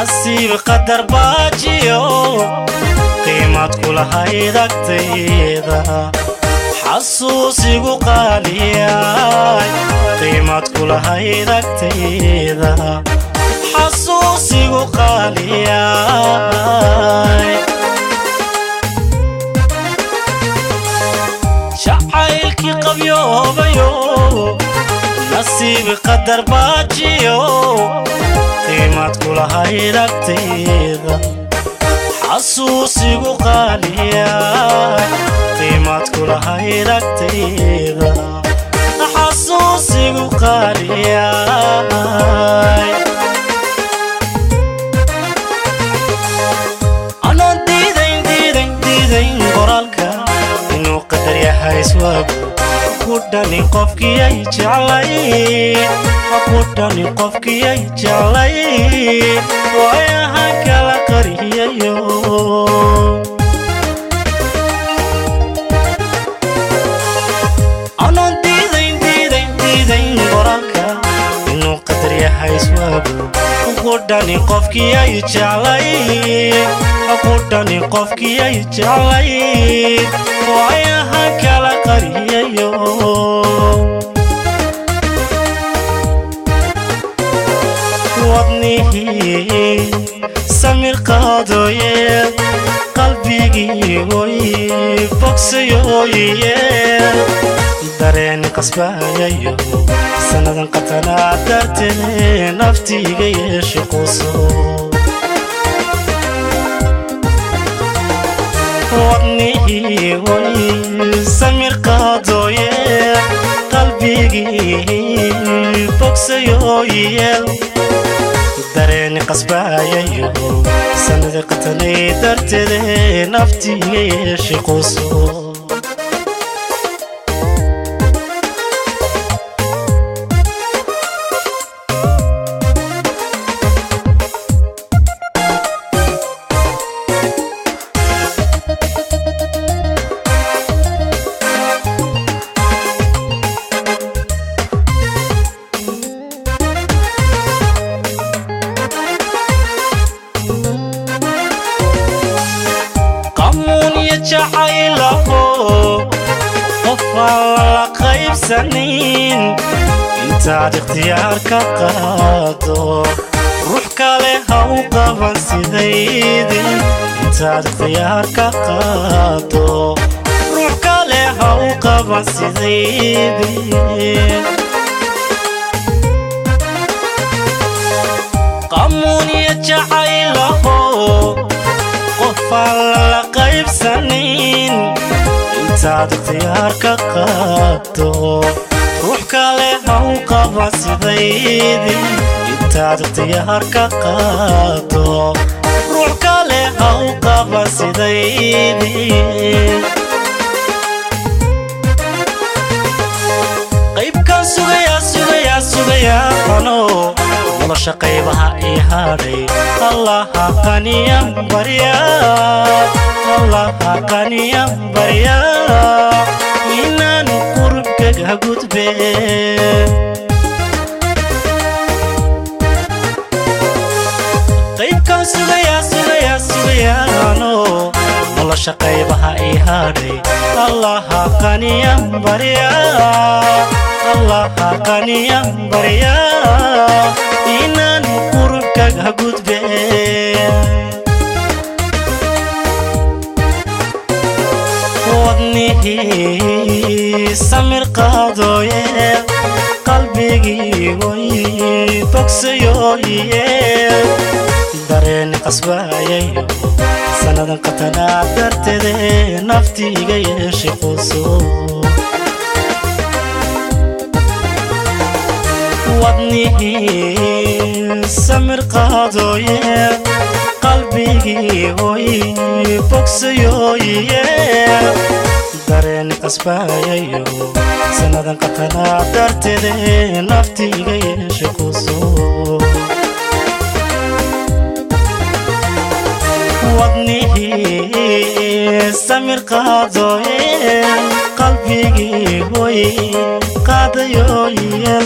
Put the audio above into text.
Nasiib qadar baajiyo qiimad kulahayd agtayda xasuusigu qaaliyay qiimad kulahayd agtayda xasuusigu qaaliyay Jacaylkii qabyoobayo nasiib qadar baajiyo qiimad kulahayd agtayda xasuusigu qaaliyay qiimad kulahayd agtayda xasuusigu qaaliyay Anoon diidayn diidayn diidayn qoraalka inuu qadar yahay iswaagu ku dhani qofkii ay jeclay ku dhani qofkii ay jeclay waayahan kala qariyayo Anoon diidayn diidayn diidayn qoraalka inuu qadar yahay iswaagu ku dhani qofkii ay jeclay ku dhani qofkii ay jeclay waayahan kala qariyayo Wadnihii samir qaadoye qalbigii oy bogsayoye dareen qasbayayo sanadan qatanaa dartee naftiiga yeeshe quso Wadnihii oy samir qaadoye qalbigii bogsayoye dareen qasbayayo sanada qatanay darteed naftiiga yeeshe quso Qamuun jacaylaho qof aan la qaybsanin intaad ikhtiyaar ka qaado ruux kale ha u qaban sidaydii intaad ikhtiyaar ka qaado ruux kale ha u qaban sidaydii Qamuun jacaylaho qof aan la qaybsanin intaad ikhtiyaar ka qaado ruux kale ha u qaban sidaydii intaad ikhtiyaar ka qaado ruux kale ha u qaban sidaydii Qaybkaan sugayaa sugayaa sugayaa ano nolosha qaybaha ii hadhay Allaha qaniyan barya Allaha qaniyan barya inaan qurubkaga gudbe Qaybkaan sugayaa sugayaa sugayaa ano nolosha qaybaha ii hadhay Allaha qaniyan barya Allaha qaniyan barya inaan qurubkaga gudbe Wadnihii samir qaadoye qalbigii oy bogsayoye dareen qasbayayo sanadan qatanaa darteed naftiiga yeeshe quso Wadnihii samir qaadoye qalbigii oy bogsayoye dareen qasbayayo sanadan qatanaa darteed naftiiga yeeshe quso Wadnihii samir qaadoye qalbigii oy qaadayoye.